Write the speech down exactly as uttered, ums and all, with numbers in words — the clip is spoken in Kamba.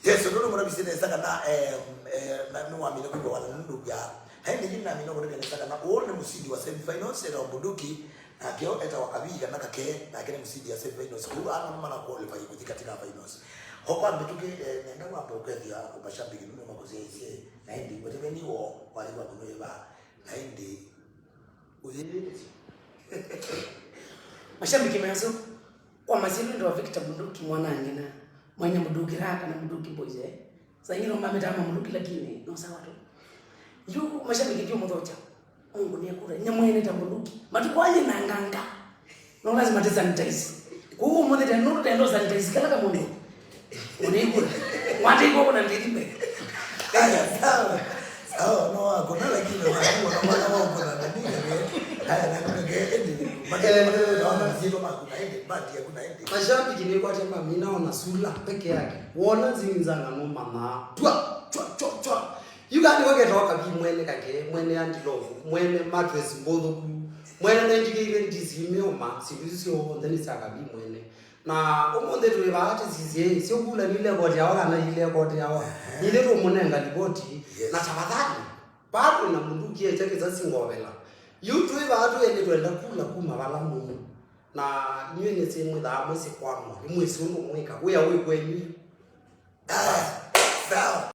Yes, nũndũ mũnavisi nesa kana, eh, eh, na nĩwamina kwĩw'a wala nũndũ ya. Haindi yĩu namina kũnavia nesa kana ũũ nĩ mũsindi wa semifinals, etawa Bunduki, nake etawa Kavi kana Kake, nake nĩ mũsindi ya semifinals. Kũu ana mana qualify kũthi katika finals. Kwa kwa mbĩtũkĩ, eh, nenda wamba ũkethia mashabiki nũndũ makũsyaisye, na ĩndĩ weteveni wo walĩwa kũnũĩva, na ĩndĩ ũyĩlĩtye. Mashabiki mesu, kwa masyĩtwa nĩtawa Victor Bunduki mwana ang'ina, mwanya Bunduki Raka na Bunduki Boys, eh? Saa ingĩ no mamĩtaa ma Bunduki lakini no sawa tu. Yu mashabiki ndio mũthokya. Mungu nĩ akura, nyamwene ta Bunduki. Matukũ aya na nganga. No lazima te sanitize. Kũu mũthĩ tena no tendo sanitize kala ka mũndũ. Ũnĩkura. Mwate iko kuna ndithime. Aya, sawa. Sawa, no wako na lakini wako na mwana wako na nani. Aya, na kuna ke ende. Makele makele na wana zito makuna ende, bati ya kuna ende. Mashabiki nĩ kwate mamina ona sula peke yake. Wona nzini nzanga no mana. Twa, twa, twa, twa. Yu kana nĩko ketawa Kavi, mwene Kake, mwene Antilovu, mwene mattress mbothũku, mwene nendikĩire ndisi imeoma, syĩndũ isu syonthe nĩ sya Kavi mwene. Na ũmũnthĩ twĩ vaa tĩsisye, syo kula nilekoti yawa kana ilekoti yawa. Nithe tũmũnenga livoti, yes, na tafadhali, bado na mũndũ ũkiekya kĩsasi ngovela. Yu twĩ vaa twĩ nĩ twenda kula kuma vala mũi. Na inyuĩ nĩsĩ mwĩthaa mwĩsĩ kwamwa, nĩmwĩsĩ ũndũ mwĩka, wĩa wĩ kwenyu. Ah, sawa.